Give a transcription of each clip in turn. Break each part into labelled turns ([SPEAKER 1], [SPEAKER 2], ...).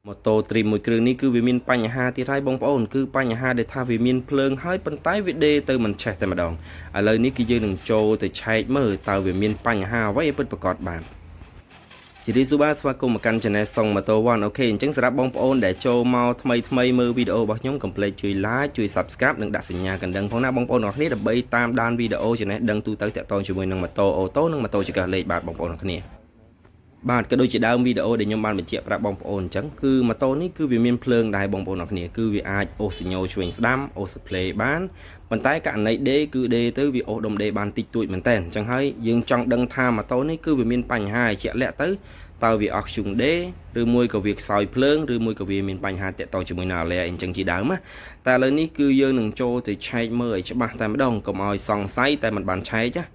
[SPEAKER 1] ម៉ូតូ Dream មួយគ្រឿងនេះគឺវាមានបញ្ហាទៀតហើយបងប្អូនគឺបញ្ហាដែលថាវាមានភ្លើងហើយប៉ុន្តែវាដេរទៅមិនឆេះតែម្ដងឥឡូវនេះគឺយើងនឹងចូលទៅឆែកមើលតើវាមានបញ្ហាអ្វីឲ្យពិតប្រាកដបានជម្រាបសួរបាទស្វាគមន៍មកកាន់ Channel សុងម៉ូតូ1 OK អញ្ចឹងសម្រាប់បងប្អូនដែលចូលមកថ្មីថ្មីមើលវីដេអូរបស់ខ្ញុំកុំភ្លេចជួយ like ជួយ Subscribe និងដាក់សញ្ញាកណ្ដឹងផងណាបងប្អូនអរគ្នាដើម្បីតាមដានវីដេអូចំណេះដឹងទូទៅតាក់ទងជាមួយនឹងម៉ូតូអូតូនិងម៉ូតូចង្កឹះលេខបាទបងប្អូនអរគ្នា បាទក៏ដូចជាដើមវីដេអូដែលខ្ញុំបានបញ្ជាក់ប្រាប់បងប្អូនអញ្ចឹងគឺម៉ូតូនេះគឺវាមានភ្លើងដែរបងប្អូនអរគ្នាគឺវាអាចអូសស៊ីញ៉ូឆ្វេងស្ដាំអូស play បានប៉ុន្តែករណីដេរគឺដេរទៅវាអូសដុំដេរបានតិចតួចមែនតើអញ្ចឹងហើយយើងចង់ដឹងថាម៉ូតូនេះគឺវាមានបញ្ហាជាក់លាក់ទៅតើវាអស់ខ្ជុងដេឬមួយក៏វាខ្សោយភ្លើងឬមួយក៏វាមានបញ្ហាតាក់ទងជាមួយនឹងអាឡែអញ្ចឹងជាដើមណាតែឥឡូវនេះគឺយើងនឹងចូលទៅឆែកមើលឲ្យច្បាស់តែម្ដងកុំឲ្យសង្ស័យតែមិនបានឆែកណា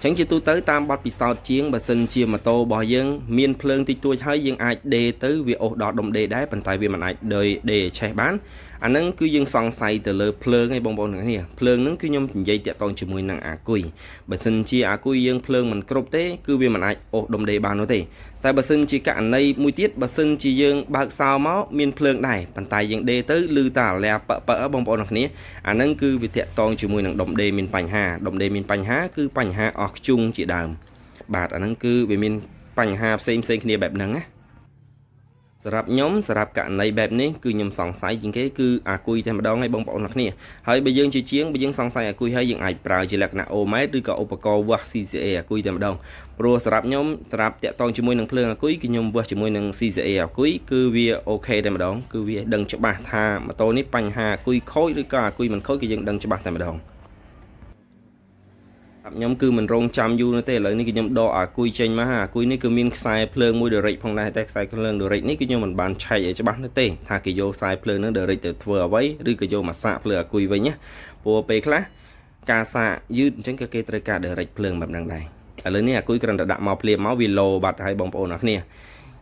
[SPEAKER 1] ចឹងជាទូទៅតាមបទពិសោធន៍ជាងបើសិនជាម៉ូតូរបស់យើងមានភ្លើងតិចតួចហើយយើងអាចដេរទៅវាអូសដល់ដុំដេរដែរប៉ុន្តែវាមិនអាចដេរដេរឆេះបានអាហ្នឹងគឺយើងសង្ស័យទៅលើភ្លើងឯងបងប្អូនទាំងគ្នាភ្លើងហ្នឹងគឺខ្ញុំនិយាយតាក់ទងជាមួយនឹងអាគុយបើសិនជាអាគុយយើងភ្លើងមិនគ្រប់ទេគឺវាមិនអាចអូសដុំដេរបាននោះទេតែបើសិនជាករណីមួយទៀតបើសិនជាយើងបើកសោមកមានភ្លើងដែរប៉ុន្តែយើងដេរទៅឮតែអាឡាប៉ប៉បងប្អូនទាំងគ្នាអាហ្នឹងគឺវាតាក់ទងជាមួយនឹងដុំដេរមានបញ្ហាដុំដេរមានបញ្ហាគឺបញ្ហាអស់ខ្ជុងជាដើមបាទអាហ្នឹងគឺវាមានបញ្ហាផ្សេងផ្សេងគ្នាបែបហ្នឹងណាសម្រាប់ខ្ញុំសម្រាប់ករណីបែបនេះគឺខ្ញុំសង្ស័យជាងគេគឺអាគុយតែម្ដងឯងបងប្អូនអ្នកគ្នាហើយបើយើងជាជាងបើយើងសង្ស័យអាគុយហើយយើងអាចប្រើជាលក្ខណៈអូម៉ែត្រឬក៏ឧបករណ៍វាស់ CCA អាគុយតែម្ដងព្រោះសម្រាប់ខ្ញុំសម្រាប់តាក់ទងជាមួយនឹងភ្លើងអាគុយគឺខ្ញុំវាស់ជាមួយនឹង CCA អាគុយគឺវា OK តែម្ដងគឺវាដឹងច្បាស់ថាម៉ូតូនេះបញ្ហាអាគុយខូចឬក៏អាគុយមិនខូចគឺយើងដឹងច្បាស់តែម្ដង ខ្ញុំគឺមិនរងចាំយូរនោះទេឥឡូវនេះគឺខ្ញុំដកអាគុយចេញមកអាគុយនេះគឺមានខ្សែភ្លើងមួយ direct ផងដែរតែខ្សែភ្លើង direct នេះគឺខ្ញុំមិនបានឆែកឲ្យច្បាស់នោះទេថាគេយកខ្សែភ្លើងហ្នឹង direct ទៅធ្វើអ្វីឬក៏យកមកសាកភ្លើងអាគុយវិញណាព្រោះពេលខ្លះការសាកយឺតអញ្ចឹងក៏គេត្រូវការ direct ភ្លើងបែបហ្នឹងដែរឥឡូវនេះអាគុយគ្រាន់តែដាក់មកភ្លាមមកវាលោបាត់ហើយបងប្អូនអរគ្នា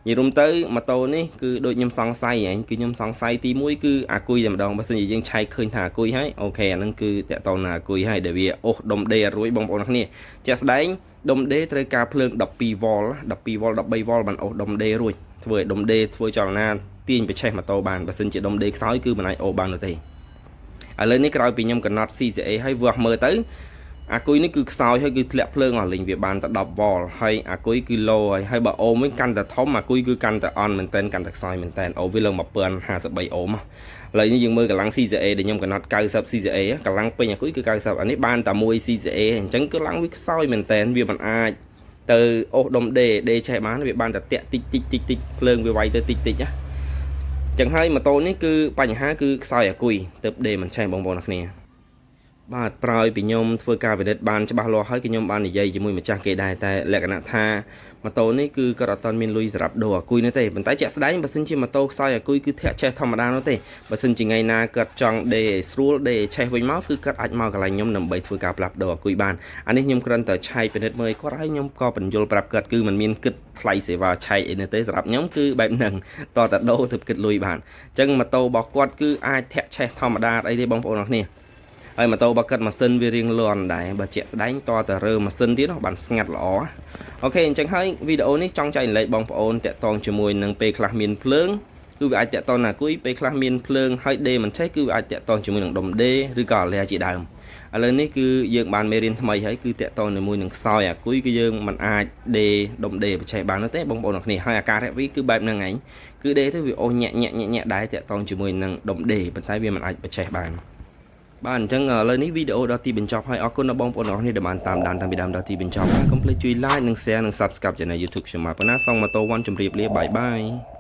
[SPEAKER 1] និយាយរួមទៅម៉ូតូនេះគឺដូចខ្ញុំសង្ស័យហ៎គឺខ្ញុំសង្ស័យទី1គឺអាគុយតែម្ដងបើសិនជាយើងឆែកឃើញថាអាគុយហើយ OK អាហ្នឹងគឺតាក់ទងនឹងអាគុយហើយដែលវាអូសដុំដេរួយបងប្អូនគ្នាជាក់ស្ដែងដុំដេត្រូវការភ្លើង12វ៉ុល12វ៉ុល13វ៉ុលបានអូសដុំដេរួចធ្វើឲ្យដុំដេធ្វើចលនាទាញប្រឆេះម៉ូតូបានបើសិនជាដុំដេខ្សោយគឺមិនអាចអូសបាននោះទេឥឡូវនេះក្រោយពីខ្ញុំកំណត់ CCA ហើយវាស់មើលទៅអាគុយនេះគឺខ្សោយហើយគឺធ្លាក់ភ្លើងអស់លេងវាបានតែ10វ៉ុលហើយអាគុយគឺឡូហើយហើយបើអូមវិញកាន់តែធំអាគុយគឺកាន់តែអន់មែនតែនកាន់តែខ្សោយមែនតែនអូវាឡើង1053អូមឥឡូវនេះយើងមើលកម្លាំង CCA ដែលខ្ញុំកំណត់90 CCA កម្លាំងពេញអាគុយគឺ90អានេះបានតែ1 CCA អញ្ចឹងគឺឡើងវាខ្សោយមែនតែនវាមិនអាចទៅអូសដុំដេដេឆេះបានវាបានតែតាក់តិចតិចតិចតិចភ្លើងវាវាយទៅតិចតិចណាចឹងហើយម៉ូតូនេះគឺបញ្ហាគឺខ្សោយអាគុយទៅដេមិនឆេះបងប្អូនអរគ្នាបាទប្រោយពីខ្ញុំធ្វើការពិនិត្យបានច្បាស់លាស់ហើយគឺខ្ញុំបាននិយាយជាមួយម្ចាស់គេដែរតែលក្ខណៈថាម៉ូតូនេះគឺគាត់អត់ទាន់មានលុយសម្រាប់ដូរអាគុយនោះទេប៉ុន្តែជាក់ស្ដែងបើសិនជាម៉ូតូខ្សោយអាគុយគឺធាក់ឆេះធម្មតានោះទេបើសិនជាថ្ងៃណាគាត់ចង់ដេឲ្យស្រួលដេឲ្យឆេះវិញមកគឺគាត់អាចមកកន្លែងខ្ញុំដើម្បីធ្វើការផ្លាស់ប្ដូរអាគុយបានអានេះខ្ញុំគ្រាន់តែឆែកពិនិត្យមើលឲ្យគាត់ហើយខ្ញុំក៏បញ្យល់ប្រាប់គាត់គឺមិនមានគិតថ្លៃសេវាឆែកអីនោះទេសម្រាប់ខ្ញុំគឺបែបហ្នឹងតតែដូរទៅគិតលុយបានអញ្ចឹងម៉ូតូរបស់គាត់គឺអាចធាក់ឆេះធម្មតាអីទេបងប្អូនអរគ្នាហើយម៉ូតូបើកាត់ម៉ាស៊ីនវារៀងលន់ដែរបើជាក់ស្ដែងតតែរើម៉ាស៊ីនទៀតបានស្ងាត់ល្អ OK អញ្ចឹងហើយវីដេអូនេះចង់ចែករំលែកបងប្អូនតាក់ទងជាមួយនឹងពេលខ្លះមានភ្លើងគឺវាអាចតាក់ទងណាគុយពេលខ្លះមានភ្លើងហើយដេមិនឆេះគឺវាអាចតាក់ទងជាមួយនឹងដុំដេឬក៏អាឡែជាដើមឥឡូវនេះគឺយើងបានមេរៀនថ្មីហើយគឺតាក់ទងជាមួយនឹងខ្សោយអាគុយគឺយើងមិនអាចដេដុំដេប្រឆេះបាននោះទេបងប្អូនអរគ្នាហើយអាការៈវីគឺបែបហ្នឹងឯងគឺដេទៅវាអូសញាក់ញាក់ញាក់ញាក់ដែរតាក់ទងជាមួយនឹងដុំដេប៉ុន្តែវាមិនអាចប្រឆេះបានបាទអញ្ចឹងឥឡូវនេះវីដេអូដល់ទីបញ្ចប់ហើយអរគុណដល់បងប្អូនអរគ្នាដែលបានតាមដានតាំងពីដើមដល់ទីបញ្ចប់កុំភ្លេចជួយ like និង share និង Subscribe Channel YouTube ខ្ញុំមកប៉ុណ្ណាសងម៉ូតូ1ជម្រាបលា bye bye.